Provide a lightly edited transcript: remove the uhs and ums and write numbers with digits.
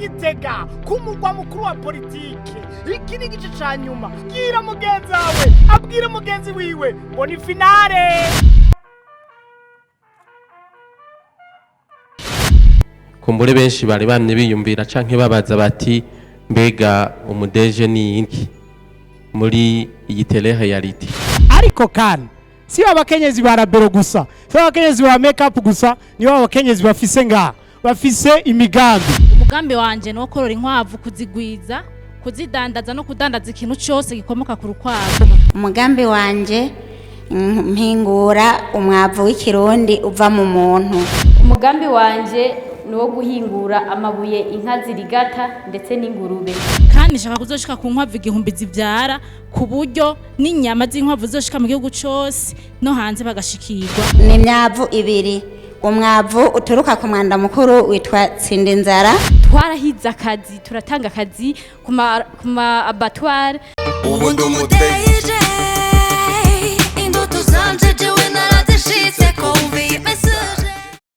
Gitega ku mugwa mukuru wa politike. Iki ni igice ca nyuma. Bwira mugenzi wawe abwira mugenzi wiwe ngo ni finale. Kumbure benshi bari bamye biyumvira canke babaza bati: "Mbega umudeje ni iki muri iyi télé-réalité?" Ariko kandi si abakenyezi ba rabero gusa, si abakenyezi ba make up gusa, nibo abakenyezi bafise ngaha bafise imigambi. Umugambi wanje ni uwo korora inkwavu, kuzigwiza, kuzidandaza no kudandaza ikintu cyose gikomoka ku rukwavu. Umugambi wanje, mpingura umwavu w'ikirundi uva mu muntu. Umugambi wanje ni uwo guhingura amabuye inka zirigata ndetse n'ingurube. Kandi nshaka kuzoshika ku nkwavu 1000 zivyara, ku buryo n'inyama z'inkwavu zizoshika mu gihugu cose no hanze bagashikirwa. Ni imyavu ibiri: umwavu uturuka ku mwanda mukuru witwa Tsindinzara. Twarahize akazi, turatanga akazi ku ma abattoir. Ubu ndi umudeje.